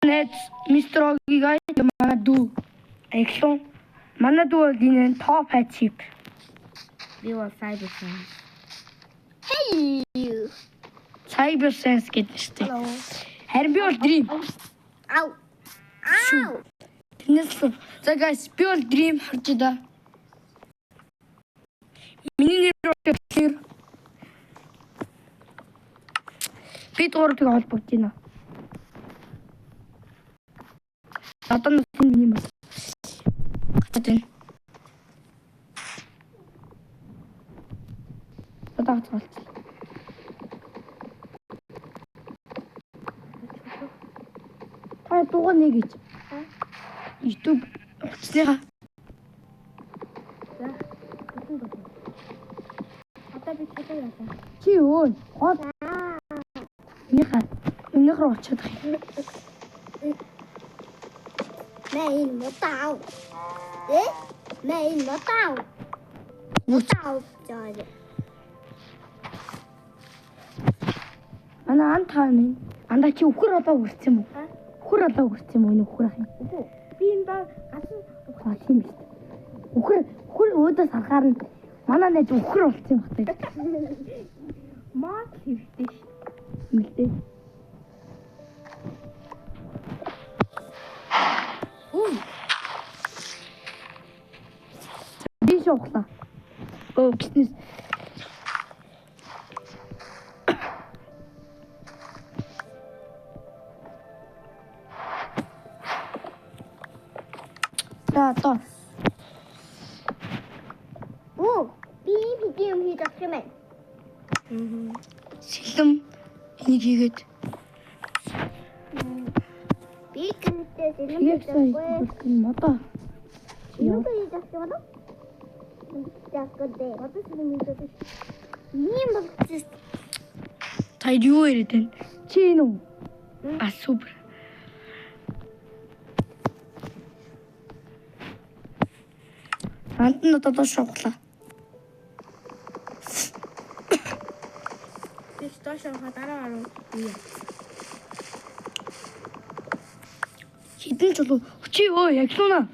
Найз Мистер Оги гай манай дүү. Аглун. Манай дүү бол энэ топ хайчип. Би бол Cyber Sense. Hey. Cyber Sense гэдэг нэртэй. Hello. Харин би бол Dream. Ау. Ау. Тэрнээс л за guys би бол Dream харж да. Миний нэр бол Clear. Бид гурав холбогдож байна. Одоо нь миний юм бол. Гацаад байна. Одоо гацаад болчихлоо. Та дууга нэг гэж. YouTube хуцлыгаа. За. Хэдэн дуу. Одоо би чөлөө яасан. Чи юу? Гол. Минийхээ минийх рүү очиод ах юм. Мэ энэ модаа. Э? Мэ энэ модаа. Модаа жаа. Ана ан таа нэ. Анда чи үхэр одоо үрсэн юм уу? Үхэр одоо үрсэн юм уу? Энэ үхэр ах юм. Үгүй. Би энэ ба ганцхан Аа тийм биз. Үхэр өөдөөс харахаар нь манай найз үхэр болсон юм байна. мод хэрэгтэй ш. Мэлдээ. Үу. Би шоглаа. Өө гиснээс. За одоо Оо, би ийм юм хийж авах юм байна. сэлэм энийг хийгээд Би гэнтэй сэлэм яг хийж сая авахгүй. модоо. Юу хийж авах юм бэ? Жаккодэ. Одоо сэлэм хийж авах. Ийм болчихсон. Та юу яриад байна? Чи энэ үү? А супер. Анд нь одоо доош шоглаа. Би доош явахаа дараа гаруй. Үе. Хідэн чулуу. Чи өө яг луна.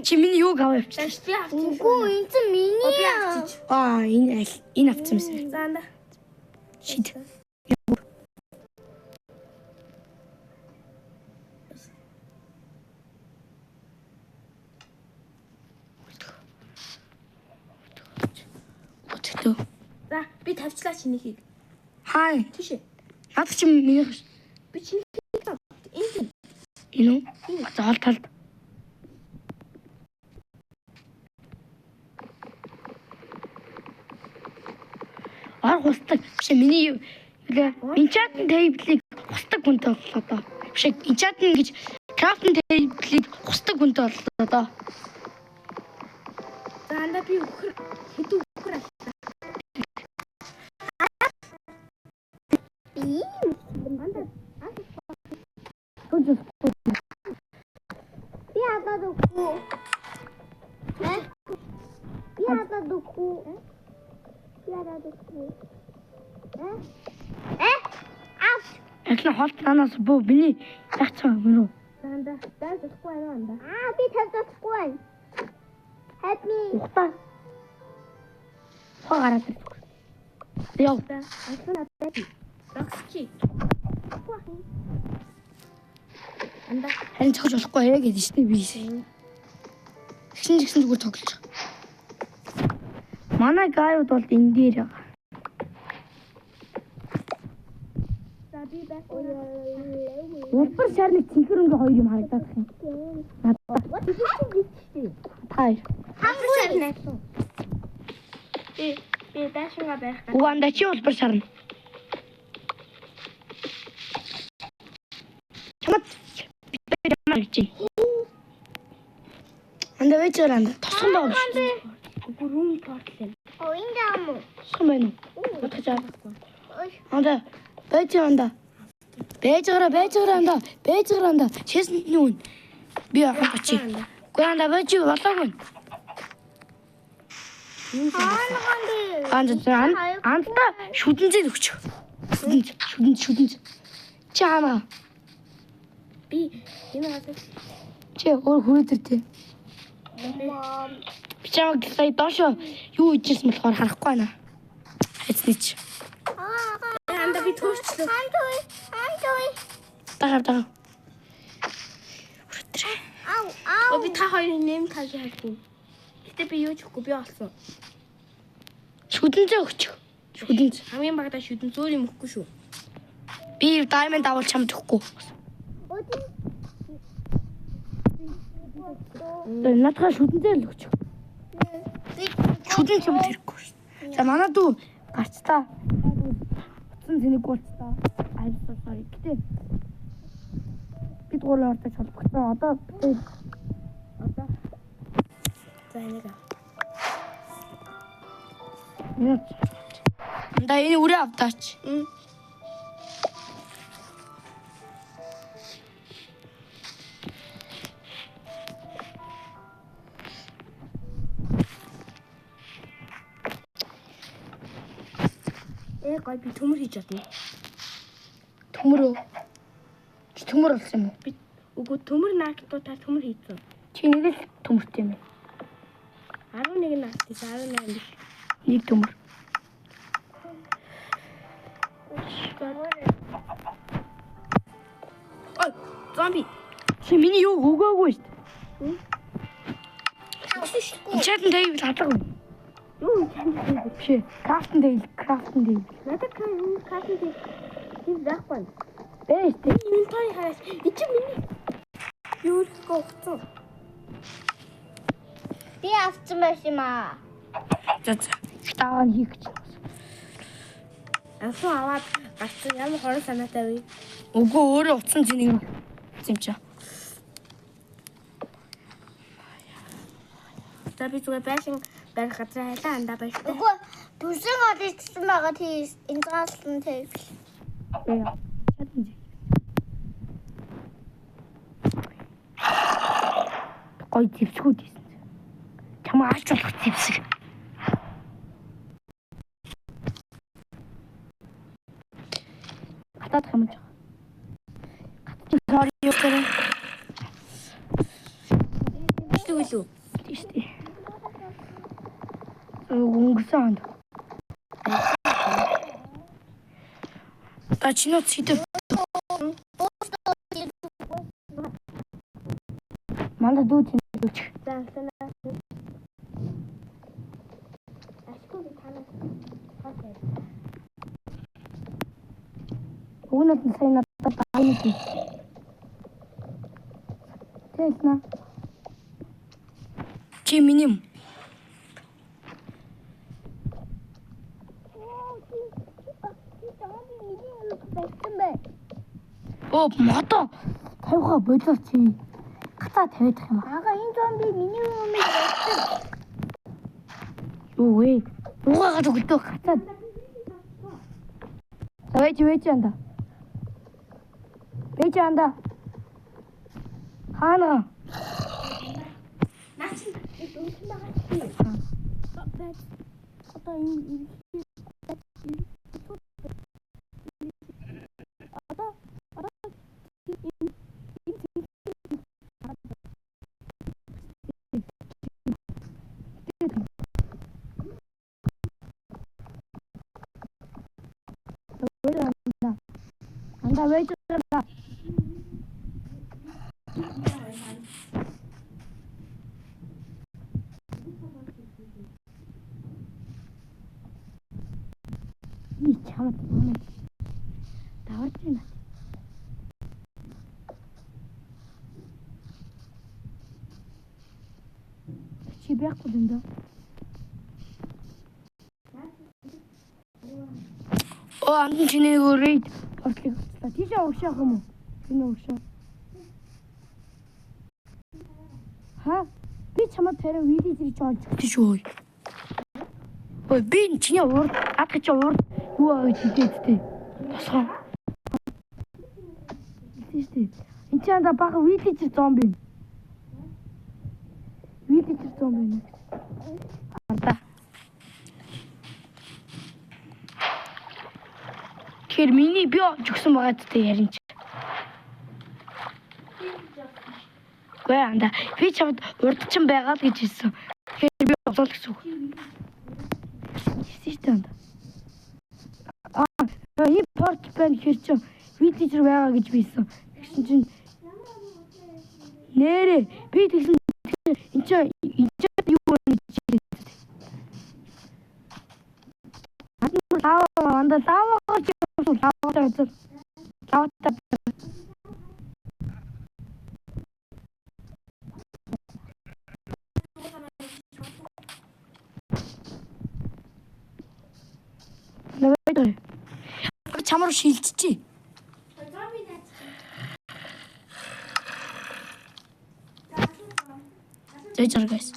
Чи миний юуг аваа явчих. За би авчих. Үгүй энэ чинь миний. Би авчиж. Аа энэ аль энэ авсан юмсан. За анда. Шид. Өтгөө. За би тавьчлаа чинийхийг. Хай. Тийшээ. Наад чи миний Би чинийхийг энэ энэ үү? За хол талд. Ар хусдаг. Биш миний юу enchantment table-ийг хусдаг хүнтэй боллоо доо. Биш enchantment гэж crafting table-ийг хусдаг хүнтэй боллоо доо. За анда би үхэр хэдэн үхэр аллаа. Би Анда Түж би хадаад өгөхгүй. Э? Би хадаад өгөхгүй. Би хадаад өгөхгүй. Э? Э? Ау. Эхлэн холт танаас бөө миний яг цаа мөрөө. За анда дайж болохгүй аа анда. Аа би тавьчихгүй байна. Help me. Ухтаа. Хоо гараад ир. Яв. За альсан надад би. Рокски. Анда Харин цохиж болохгүй ээ гэдэг чинь би. Тэгсэн ч гэсэн зүгээр тоглож байгаа. Манай гайуд бол энэ дээр байгаа. за би байхгүй. Улбар шар нэг цэнхэр өнгө хоёр юм харагдаад их юм. Надад та хоёр. Хамгүй. Би дайшингаа байх гад. Уг андаа чи улбар шарна. Чамд бид ямар гэж байна. Андаа байж байгаа андаа. Тосгон байгаа биш. Үгүй рум портал юм. Оо энэ юм уу? Тосгон байна уу? Бодож байгаа. Ой. Андаа байж байгаа андаа. Байж байгаараа байж байгаараа андаа. Байж байгаараа андаа. Чэсэнд нь үн. Би авах очив. Үгүй андаа байж болоогүй. Хаана ганд? Анд андаа шүдэнзээ өгч. Шүдэнз шүдэнз шүдэнз. Чи хаана? Би энэ газар Чи өөр хүрээ тэр тий. Мам. Би чамайг сая доошо юу хийжсэн болохоор харахгүй байна. Хайцны чи. Анда би төөрчлөө. Андуй. Андуй. Дагаа дагаа. Хүрээ тэр. Ау ау. Оо би та хоёрын нэм таг хардیں۔ Гэтэ би юу ч өгөхгүй би олсон. Шүдэнзээ өгчих. Шүдэнз. Хамгийн багадаа шүдэн зөөр юм өгөхгүй шүү. Би diamond авал чамд өгөхгүй. Өдөн. Наадхаа шүдэнзээ л өгчих. Би Шүдэн чамд хэрэггүй шүү. За манай дүү гарцлаа. Утсан зэнийг гуйлцлаа. I'm so sorry. Гэтэ бид гурван ордож холбогдсон. Одоо бид Одоо. За энийг ав. Анда энэ үрээ авдаач. Мм. Э гой би төмөр хийж чадна. Төмөрөө. Чи төмөр болсон юм уу? Би үгүй төмөр наагдтуудаар төмөр хийсэн. Чи нэг л төмөртэй юм байна. 11 наагд 18 биш. Нэг төмөр. Ой, зомби. Чи миний юу өгөөгүй шүү дээ. тавшгүй. Enchantment table хадаг. Юу чанд Биш ээ. Crafting table, crafting table. Надад кан юм картын тийм тийм байхгүй. Бэ шүү дээ. Инвентори хараач. И чи миний юу ихгүй өгсөн. Би авсан байсан юм аа. За за. Дагаа нь хийх гэж. Анхан аваад гарсан ямар хорон санаатай вэ? Үгүй өөрөө утсан зэнийг юм чи. За би зүгээр байшин барих газар хайлаа андаа баяртай. Үгүй дүрсэн гол ичсэн байгаа тий ингаалсан table. Бэ. Чадан зэ. Гой зэвсгүүд хийсэн. Чамаа алж болох зэвсэг. Гатаадах юм жаа. Гатчих сори юу гэрэ. Бичлэг үлээ. Тийм шүү дээ. Өнгөрсөн онд. Та чиний утас хэдэв? Манай дүү чиний өгч. За анханаа. Ашгүй би танаас. Хаа. Өгнөд нь сайн надад дайны тий. Тэгэлнэ. Чи миний юм. Оо чи чи зомби миний юм байсан бай. Оо модо тавиха болоо чи. Гацаа тавиадах юм аа. Ага энэ зомби миний юм байсан. Юу вэ? Угаагаад өгдөө гацаа. За вэж вэж анда. Вэж анда. Хаана? Наа чи дөнгөн байгаа чи. Бай. Одоо энэ Одоо одоо Вэж анда. Анда вэж анда. Би чамд юм. Даварч байна. Чи байхгүй юм да. Оо андан чиний нэг рейд портлыг авчлаа. Тийшээ урагшаах юм уу? Чиний урагшаа. Ха? Би чамд тарай видео зэрэг олж өгсөн шүү. Ой би энэ чиний урд ад гэж урд юу аа гэж хэлээд тээ. Босгоо. Тийш дээ. Энд чи анда бага вилежер зомби. Вилежер зомби нэ. Анда. Тэгэхээр миний би олж өгсөн байгаа зү ярин чи. Гүй анда би чамд урдчин байгаа л гэж хэлсэн. Тэгэхээр би ослоо гэсэн үг. Хэлсэн шүү дээ анда. Аа, энэ порт байна гэхэр чинь виджер байгаа гэж бисэн. Тэгсэн чинь нэрээ би тэгсэн энэ чинь юу вэ гэж хэлсэн. Лава анда лава гэж лаватай үзэл. Лаватай. Наваа. Чам руу шилжчихье. Зэж guys.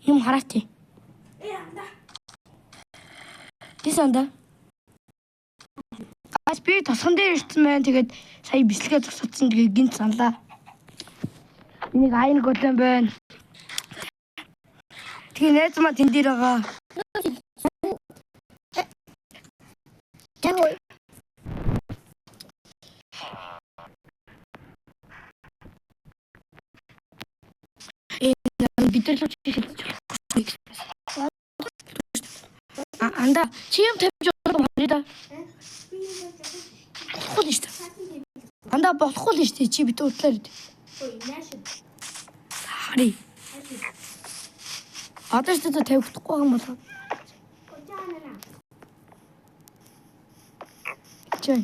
Юм хараач. Тэс анда. Ас би тосгон дээр ирсэн байна. Тэгээд сая бислэгээ зогсоодсон. Тэгээд гинт саналаа. Энийг аян голон байна. Тэгээ найз маань тэн дээр байгаа. Энэ бид нар л шилжиж болохгүй гэж. А анда чи юм тавьж байгаа юм харъя да. Болохгүй л шүү дээ. Анда болохгүй л шүү дээ. Чи бид уудлаар идэв. Харъя. Одоо ч одоо тавигдахгүй юм болоо. Чай.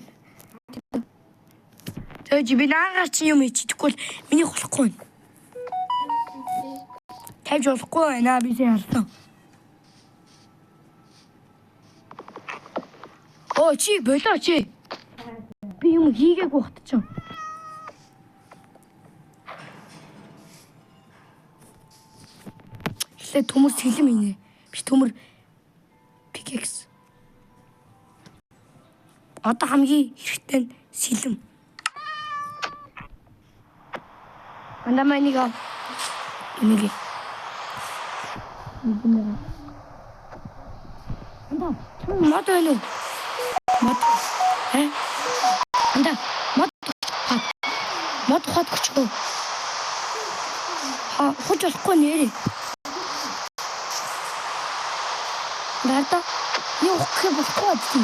Тэгээ би наагаар чи юм хийчихгүй л миний болохгүй. Тавьж болохгүй байна би сая харсан. Оо чи болоо чи. Би юм хийгээгүй багт чинь. Эхлээд төмөр сэлэм хийнэ. Биш төмөр pickaxe. Одоо хамгийн хэрэгтэй нь сэлэм. Анда манийг ав. Энийг. Энийг. Анда чам мод байна уу? Мод. Э? Анда мод хат. Мод хат өчгөө. Ха хож болохгүй нэрээ. Нарда юу гэх болохгүй адти.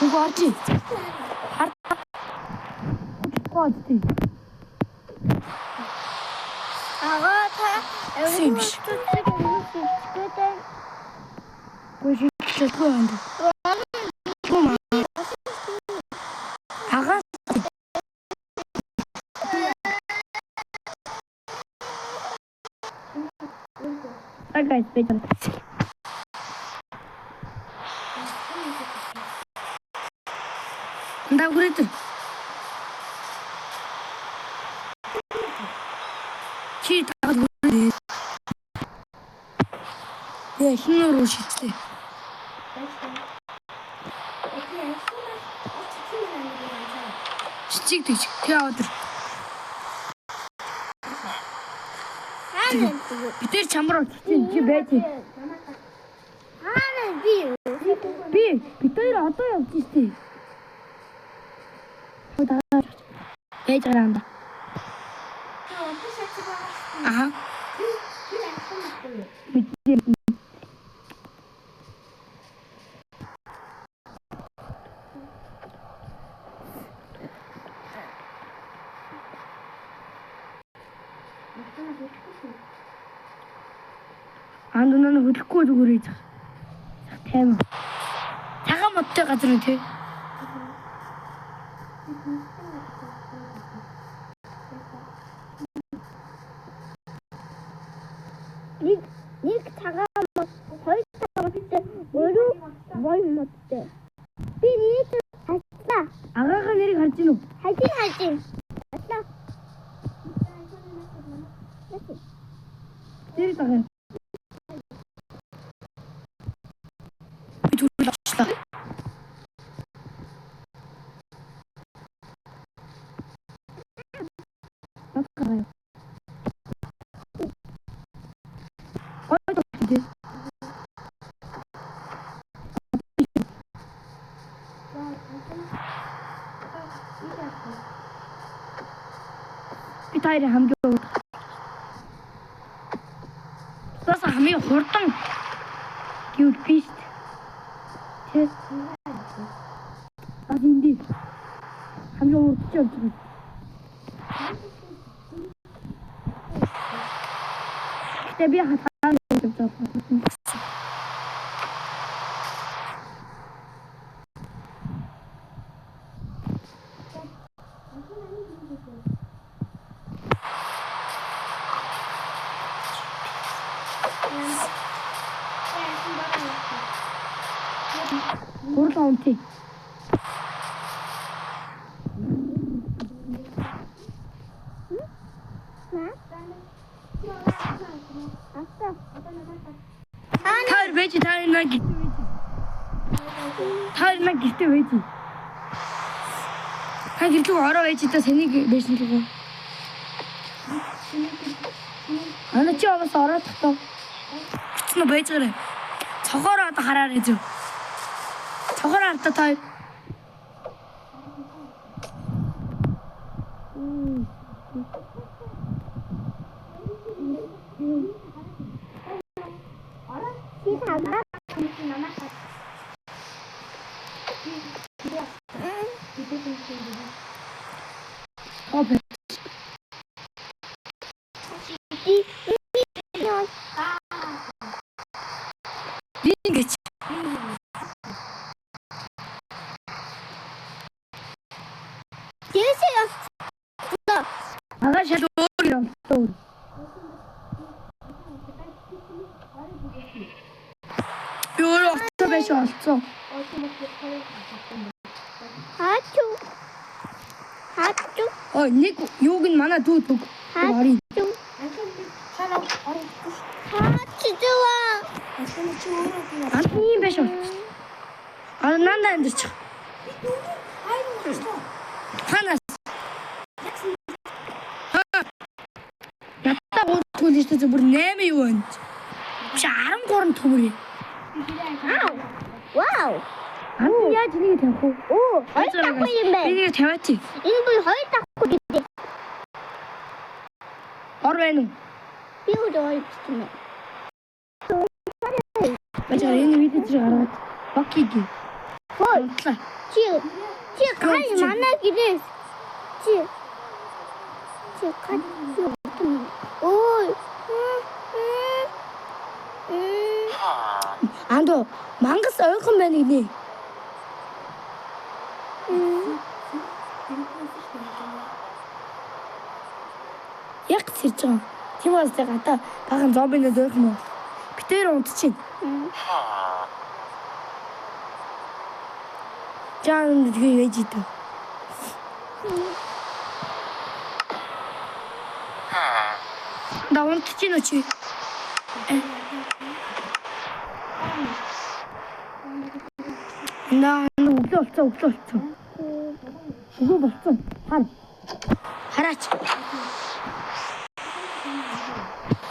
Үгүй арчи. Хар. Болохгүй адти. Агаа та Юм биш. Үгүй шилжүүлгүй байна. Агаа guys, wait. Анда хүрээд. Чи таад хүрээд. Яа, хин рүү шилжлээ. Чиг тэгж тэг аваад ир. Бид тэр чамруу чи байж. Хаана би? Би бид хоёр одоо явж штэ. Байж байгаа юм да. Аа. Мэдээ. Анд наа хөдлөхгүй зүгээр хийж байгаа. Тайван. Цагаан модтой газар нь тий. Нэг цагаан мод, хоёр цагаан модтой, өрөө бой модтой. Би нэг хаслаа. Агаагаа нэрийг харж гинүү? Хажин. Хаслаа. Тэр байгаа юм. Би түрүүл авчлаа. Бат гараа. Гой тий. Би та хоёрын хамгийн урд. Бас хамгийн хурдан гэвэл би шүү дээ. Тэ? А энд дээр. Хамгийн урд ч явж байгаа. Гэтэ би хатаа явж байгаа. Гурлаа унтъя. Та хоёр байж, та хоёр наа гэрте байж. Та хоёр наа гэрте байж. Та гэрлэг ороо байж та сэнийг байсан л гоо. Ана чи аваас ороод тахтаа. Битсэн үү байж гэрэ. Цогоор одоо хараарэ зү. Цогоор хартаа та хоёр. Чи танаа. Тоо бай. Би ингэж. Дээшээ явчихлаа. Агаа шал өөр юм. Өөр. Би өөрөө олцсон байж олцсон. Хачу. Хачу. Ой нэг юуг нь манай дүү төг. Орё. Хачу. Хачу. Анд ийм байж олцсон. А нанда амьдэрчих. Ханаас. Надад гуйдгүй л шүү дээ бүр 8 юу вэ? Биш 13 төмөр. Ау. Вау. Анд яаж нэг тавих вэ? Оо, хоёр давхар юм Би байна. нэг тавиач. Энэ бүр хоёр давхар гэдэг. Ор байна уу? Би өөрөө хоёр юм. Байж байгаа энэ видео зэрэг гаргаад окей гэ. Хой. Унтлаа. Чи гал манай гэрээс. Чи гал. Ой. Андо мангас ойрхон байна гинэ. Яг сэрж байгаа. Тийм бас тэг гадаа бахан зомбинууд ойрхон байна. Битээр унтчихээн. Жан тэгээ яж идэв. Да унтчихээн үү чи? На өглөө болцсон, өглөө болцсон. Өглөө болцсон. Хар. Хараач.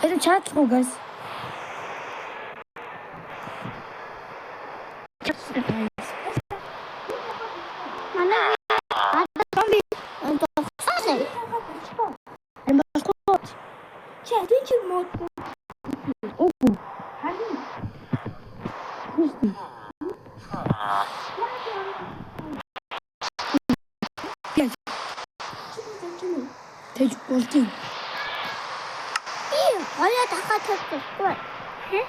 Энэ чаатлах уу guys? Манай Зомби зогсоолаа. юм болохгүй. Чи адвенчер мод Үгүй. Тэгж болдیں۔ Би хоёо дахиад тавьчихгүй. Хэ?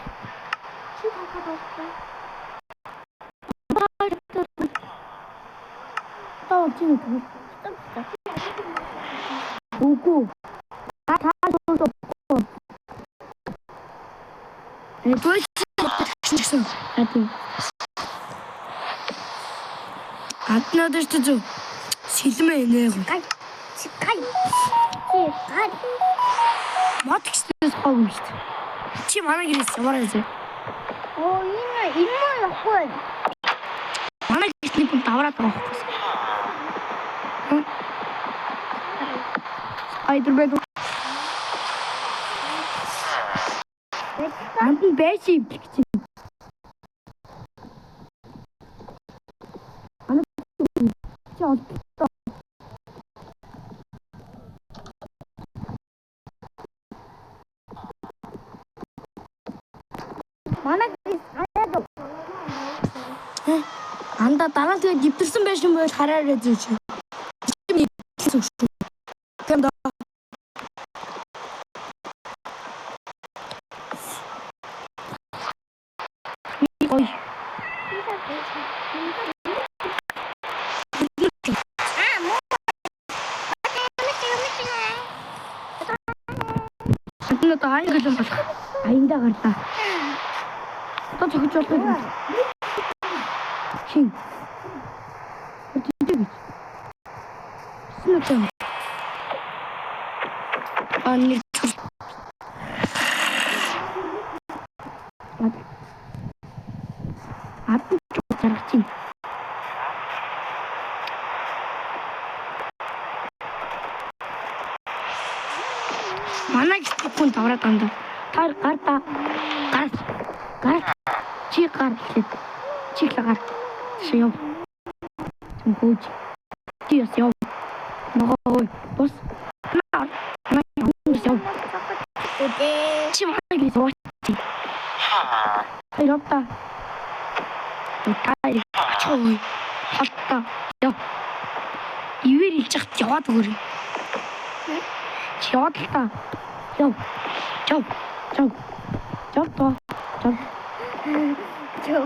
Чи дахиад болтой. Таа чи нүг. Үгүй. Та та Э гэсэн. Аа. Аднаад ч зү. Сэлмээ нэ. Гай. Чи гай. Чи гай. Мод гэснээс гоо юм шүү дээ. Чи манай гэрээс яваарай зэ. Оо энэ энэ муу явахгүй. Манай гэрт нэг хүн давраад байгаа байхгүй. Спайдермен. Анд нь байж юм гэж. Ана чи олдсон. Манай гараад. Анда дараа нь тэгээд нэвтэрсэн байшин байл хараарай зүү чи. Чи нэвтэрсэн шүү. Тэм да. Ой. Аа муу. Энэ одоо аян гэлэн болох. Аяндаа гарлаа. Одоо зохиж болох юм. Хин. Тэндээ гэж. Сэн үү? А нэг чур. Ад чур зарах чинь. Манай гэртээ хүн давраад анда. Та гар та гар гар чи гар эхлээд чи л гар. Чи яв. Чам хөөж. Чи яс яв. Ногоо ой. Бус. Наа. Манай яв. Үдээ. Чи манай гэрээс ууч. Та явта. Та очих ой. Холтоо. Яв. Ивэр илж хат яваад өгөөрэй. Чи яваад л та. Яв. Яв. Яв. Яв тоо. Яв. Чөө.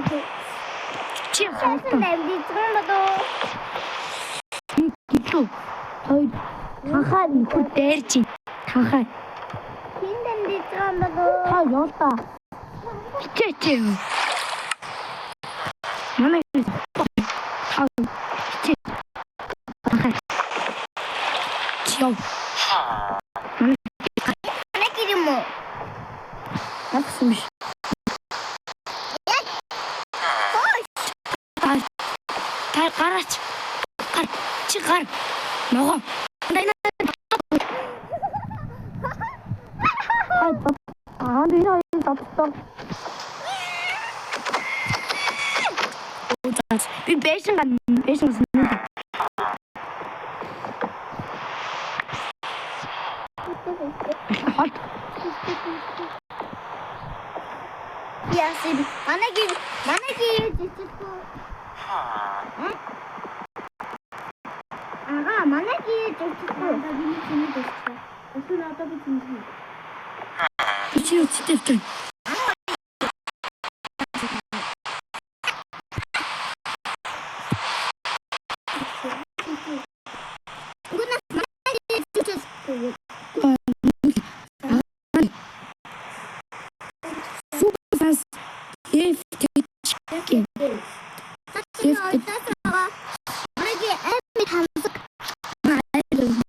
Чи холтоо. Дамжиж байгаа юм болоо. Гэлүү. Хоёр. Танхаа нөхөр дайрч. Танхаа. Хин дамжиж байгаа юм болоо. Та яваа. Хичээ хичээ. Манай та хичээ. Танхаа. Чи яв. Манай гэр юм уу? Яасан биш. Та та гараач. Гар. Чи гар. Ногоо. Аа, энэ хоёр доттоо. Би бэшин ган бэшин гэсэн. Холт. Яасан манай гэр жижиггүй. Ага, манай гэр жижиггүй. Одоо би чиний дуртай. Өсвөр одоо би чиний. Би чи үчтэй. Үгүй манай гэр жижиггүй. Супер F T G. Манай гэр аймаг хамсаг. Баярлалаа.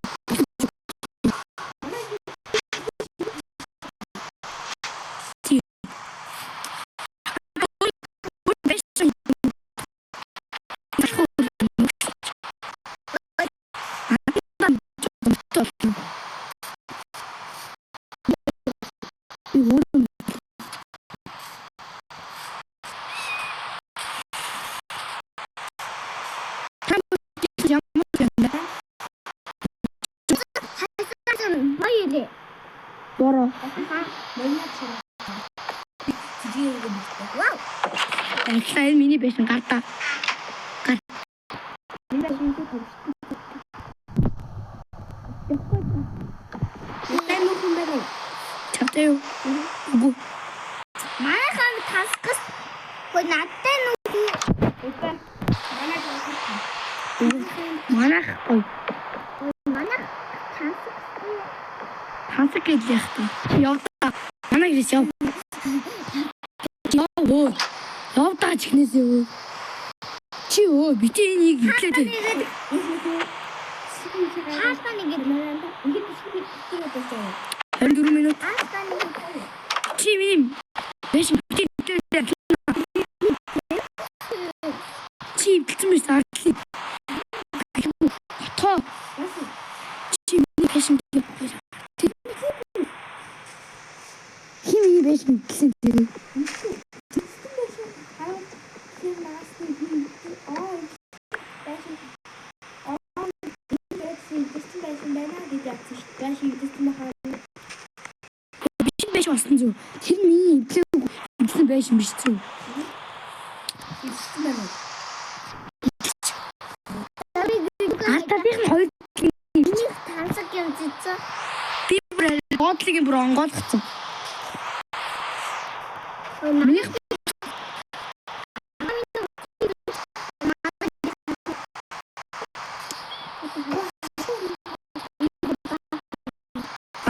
Бороо. Вау. Ахлаа энэ миний байшин гар та. Гар. Манай нөхөн байна уу? Чадаа юу? Үгүй. Манайхан тасгас. Хөө надтай нүхүү. Үгүй. Манай тасгас. Манайх ой. Манайх тасгас. Тансаг гэж яах вэ? Яв та. Манай гэрээс яв. Яв өө. Яв та чихнээс өө. Чи өө би чи энийг идлээ. Хаалтаа нэгэд. Ингээд бичлэг хийх гэж байна. 24 минут. Хаалтаа нэгэд. Чи миний байшин бити идлээ. Чи идэлсэн биш ардлыг. Тоо. Чи миний байшин Хин миний байшин идэлсэн зэрэг. Биш байсан зү. Тэр миний идлээгүй идсэн байшин биш зү. Ичсэн байна уу? Арталынх нь хоёр Миний тансаг юм зэцэн. би бүр бодлыг бүр онгойлгоцсон. Минийх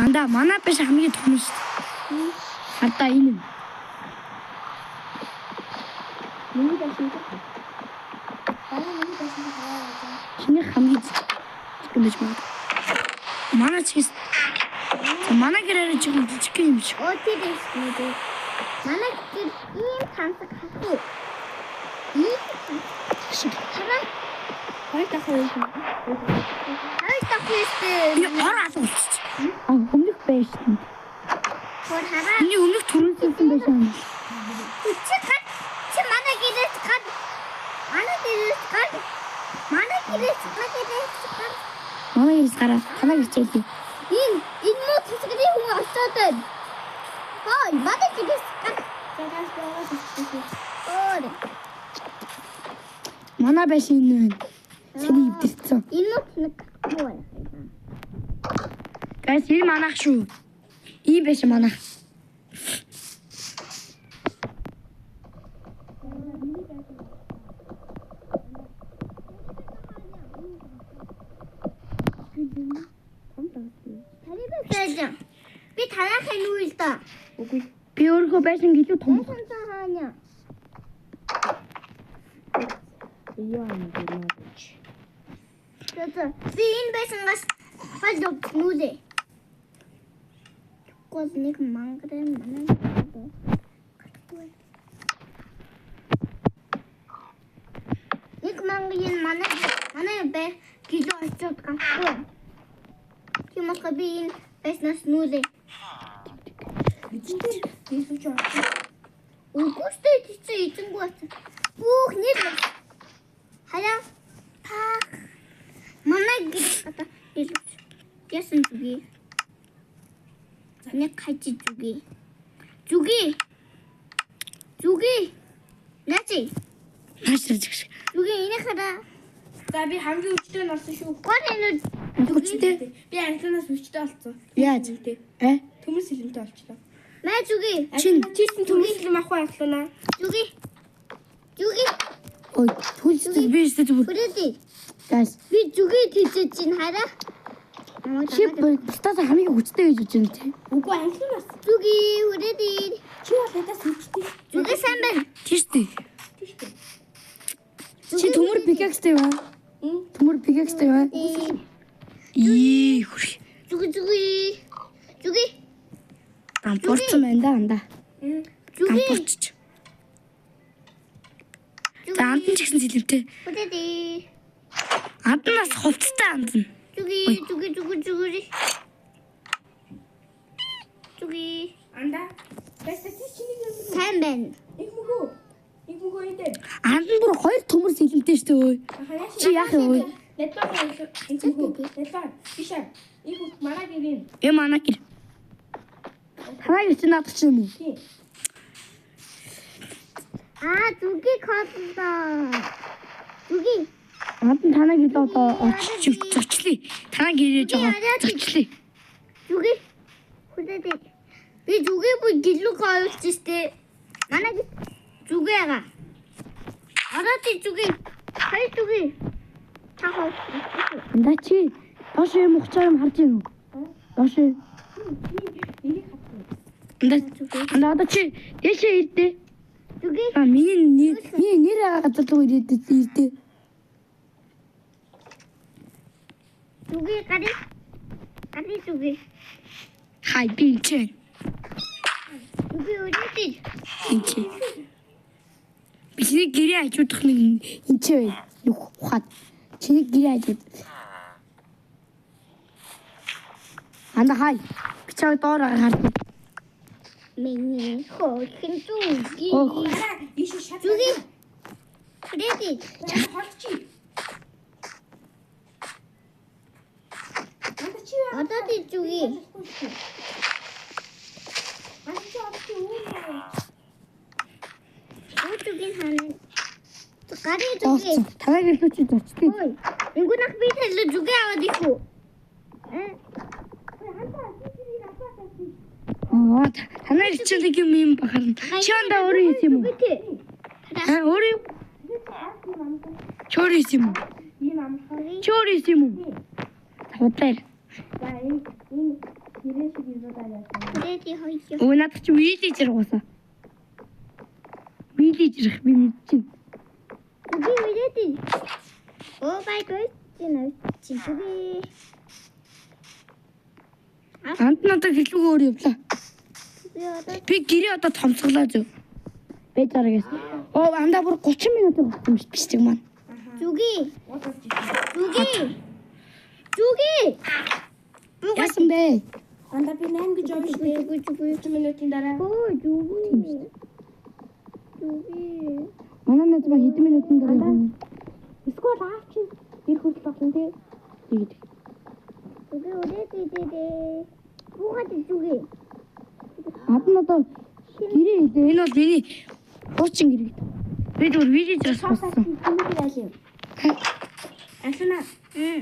Анда манай биш хамгийн том шүү дээ. Хардаа энэ юм. Миний байшин. Манай миний байшин хараа яаж. Чиний хамгийн жижиг юм байж магадгүй. Манай ч гэсэн За, манай гэр арай жижиг жижиг юм шиг. Оо тэр юм. Манай гэр ийм тансаг хатуу. Ийм Шиг. хараа Хоёр давхар юм. хоёр давхар өстэй. Би ор алга болчих. А өмнөх байшин. Хөр хараа. Миний өмнөх түрүүнсэн байшин. Чи гар чи манай гэрээс гар. Манай гэрээс гар. Манай гэрээс манай гэрээс гар. Манай гэрээс гараа. Танаа гэр чийлээ. Энэ энэ муу цэцгэрийн хүн очоод байна. Хой, манай гэрээс гар. Загаас байгаа зүгтээ. Өөр. Манай байшин энэ байна. Сэний эвдэрсэн. Энэ муу нэг муу байна. Гайс энэ манайх шүү. Ийм байшин манайх. Тариб Би танаа хань үйл да. Үгүй. Би өөрөө байшин гэлүү том. Томсон хаана. Яа юм бэ? За би энэ байшингаас хол нүлээ. Гол нэг мангарын манай. Нэг мангарын манай манай бай кило очоод гарахгүй. Тийм болохоор би энэ байшнаас нүлээ. Тийш үү? Үгүй шүү дээ тийч эзэнгүй болсон. Бүх нэр хаяа пах манай гэр одоо илүү ясан зүгий. Нэг хажи зүгий. Зүгий. Зүгий. Наач. Нааш жижиг. Зүгий энийг хараа. За би хамгийн өвчтөй нь болсон шүү. Гол энэ Хүчтэй. Би англианаас өвчтөй болсон. Яаж? Э? Төмөр сэлэмтэй болчлоо. мэ зүгий. Чин. Чи чинь төмөр сэлэм авах уу англианаа? Зүгий. Зүгий. Ой, түлцдэг би шүү дээ. Хүрээдэй. Гайс. Би зүгий тийчээ чинь хараа. Чи бусдаас хамгийн хүчтэй гэж бодож байна тий. Үгүй англианаас. Зүгий хүрээдэй. Чи бол надаас өвчтөй. Зүгий сайн байна. Тийм шүү дээ. Тийш үү? Чи төмөр пикакстэй юу? Төмөр пикакстэй юу? Ии хүрх. Зүгий зүгий. Зүгий. Дампуурсан байна да анда. Зүгий. Дампуурч. За андан ч гэсэн сэлэмтэй. Хүрээдэй. Анданаас хувцастай андан. Зүгий зүгий зүгий зүгий. Зүгий. Анда. Байсаа чи чиний юм. Сайн байна. Нэг мөгөө. Нэг мөгөө энэ дээр. Андан бүр хоёр төмөр сэлэмтэй шүү дээ. Чи яах юм вэ? Нэтлээ нэг мөгөө. Нэтлээ. Биш аа. Нэг мөх манай гэрийн. Э манай гэр. Танаа гэр чи наадах чи юм уу? Тийм. Аа зүгий коллоо. Зүгий. Андан танаа гэр одоо очиж зочлие. Танаа гэрээ жоохон зочлие. Зүгий. Хүрээдэй. Би зүгий бүр гэлүү оруулж штэ. Манай гэр зүгий байгаа. Ороод ир зүгий. Хоёр зүгий. Та хоёр. Андаа чи доош юм ухчаар юм харж ийн үү? Доош. Энийг хатсан. Андаа андаа одоо чи дээшээ ирдэ. Зүгий. А миний миний нэр байгаа газар руу ирээд ирдэ. Зүгий гарыг. Гарыг зүгий. Хай би энэ ч. Зүгий өрөөд. Энэ чи. Бидний гэрээ хажуудах нэг энэ ч байна. Нүх ухаад. Чиний гэрээ хажууд. Анда хай. Би чамайг доор харж. Миний хөрхэн зүгий. Ох. Хараа ийш шат. Зүгий. Хүрээдэй. Холч чи. Анда чи яа? Одоо тий зүгий. Анда чи одоо чи үү? зүгийн хаана? Гарын зүгийн. Оолцсон. Танаа гэрлүү чи зочдгийг. Ой. Энгүү нах би талуу зүгээ аваад их үү? Аа, танаа гэр чинь нэг юм юм бахарна. Чи андаа өөрөө хийсэн юм уу? Аа, өөрөө юу? Чи өөрөө хийсэн юм уу? Энэ амархан. Чи өөрөө хийсэн юм уу? Худлаар. За энэ энэ гэрээ шиг юмудаа яасан. Хүрээди хоёр. Өө надад чи вилижер гуусаа. Вилижер би мэдчихэв. Зүгээ хүрээди. Oh my god. Чи чи зүгээ. Анд надад хэлбэг өөр явлаа. Би одоо Би гэрээ одоо томцголоо зү. Байж байгаа гэсэн. Оо андаа бүр 30 минут болсон биш бичлэг маань. зүгээ. Уудаж ирсэн. Зүгээ. Зүгээ. Яасан бэ? Анда би 8 гэж явна шүү дээ. Зүгээ зүгээ. 30 минутын дараа. Өө зүгээ. Зүгээ. Манай найз ба хэдэн минутын дараа явна. Эсвэл аав чи ирэх хүртэл болно тий. Тэгээд. Зүгээ үрээди дээ. Буугаад зүгээ. Ад нь одоо гэрээ хэлээ. Энэ бол миний хуучин гэр гэдэг. Би зүгээр вилижерс болсон. Чиний гэр аль юм? Алина.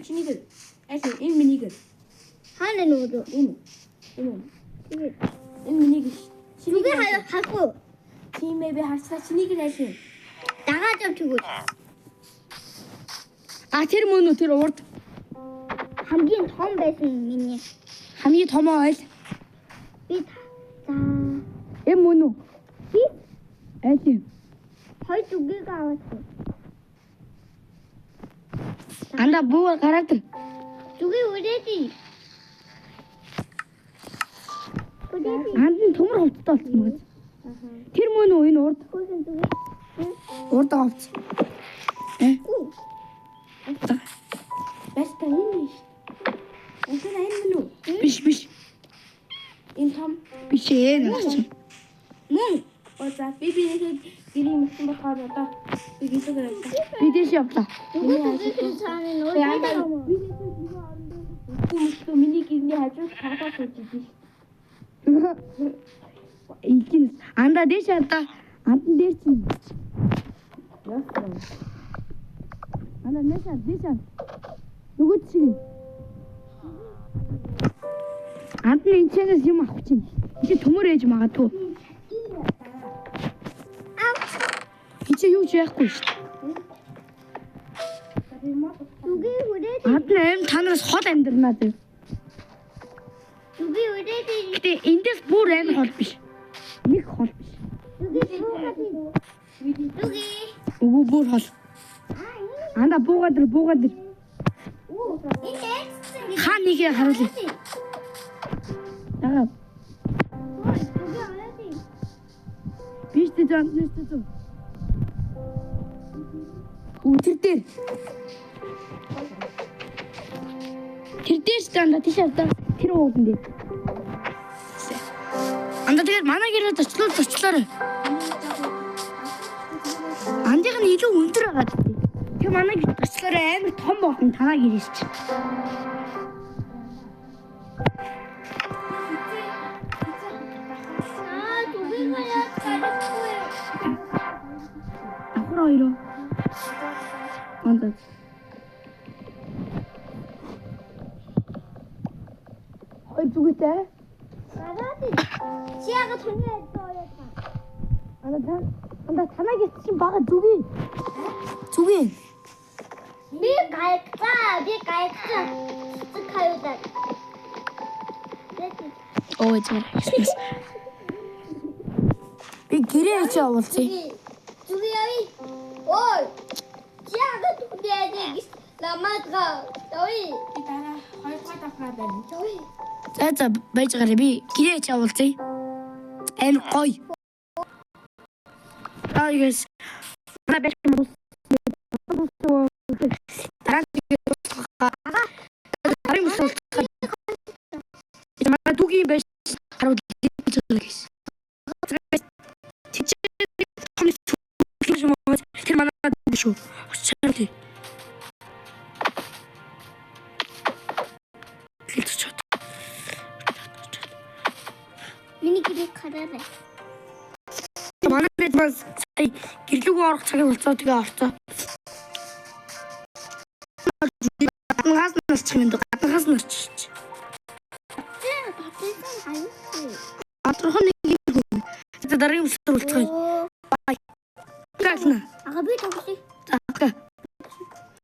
Чиний гэр. Аль юм? Энэ миний гэр. Хаана нүдэ? Энэ. Энэ. Энэ миний гэр. Чиний Зүгээ гэр. харахгүй. Тийм ээ би харцгаа чиний гэр аль юм? Дагаад яв тэгвэл. А тэр мөн үү тэр урд Хамгийн том байсан миний. хамгийн том ойл. Би за Эм мөн үү? би Аль юм? хоёр зүгийг аваад. Анда буугаар гараад ир. Зүгээ үрээди. Үрээди. Анд нь төмөр хувцастай болсон байгаа. Тэр мөн үү энэ урд Хөөсөн зүгээ. урд хувцас. Э? Гүү. Баста энэ биш. Алина энэ мөн үү? Биш биш. Энэ том. Биш ээ нэр чинь. Мөн. Оо за би нэхэд гэрийн мэдсэн болохоор одоо би гэлээ авлаа. Би дэш явлаа. Зүгээ зүгийн цаана Би нөө. андаа би нэхэд үгүй миний гэрний хажууд тоглоо сууж идэв. Илгинс. Анда дэш анда. Андан дээр чинь. Яасан. Анда нэшаа дэшаа. Нөгөө чиг. Анд нь энэ чэнэс юм авах чинь. Энд чи төмөр ээж магадгүй. Энд чи юу ч яахгүй шүү дээ. Зүгээ үрээди. Анд нь аим та нараас хол амьдрнаа зэ. Зүгээ үрээди. Гэтэ эндээс бүр аим хол биш. Нэг хол биш. Зүгээ буугаад. Зүгээ. Үгүй бүр хол. Анда буугаад ир буугаад ир. Энэ ээжсэн гэж. Хаа нэгээ харуулъя. Дагаа. Ой, зүгээ үрээди. Биш тэ зам нэс тэ зам. Үу тэр дээр. Тэр дээр ч дандаа тийш авдаа. Тэр уулан дээр. Анда тэгээд манай гэрээ зочлол зочлоорой. Андыг нь илүү өндөр байгаа гэдэг. Тэр манай гэр зочлоорой амар том болно танаа гэрээс чи. Аа, зүгийг яаж гарахгүй. Давхар хоёроо. Анда. Хоёр зүгээтэй. Гараад ир. Чи яагаад хүний альд ороод байгаа? Анда та анда танаа гэрт чинь бага зүгээ. Зүгээ. Би гайхлаа, би гайхлаа. Цэцэг хаюудаа. Оо зүгээр. Би гэрээ чи оволцъя. Зүгээ явъя. Ой. Чи яагаад хүний альд гэж ламаадгаа. Явъя. Би дараа хоёрдугаар давхраа байна. Явъя. За за байж гараа би гэрээ чи оволцъя. Амар гоё. Аа yes. Манай байх юм бол дараа нь дараа нь уулзах. Манай дүүгийн байж харуул гэж. Тэр манай дүү шүү. Очроо. Хэлж чад. Миний гэрээ хараарай. Манай найз маань сая гэрлүүгөө орох цагийг болцоо, тэгээ орцоо. Гаднахаас нь орчих юм даа. Гаднахаас нь орчих. Батсан аюу. Гадрах нэг юм. За, дараагийн бичлэгээр уулзцгаая. Bye. Гална. Ага, би тоглоё. За, пока.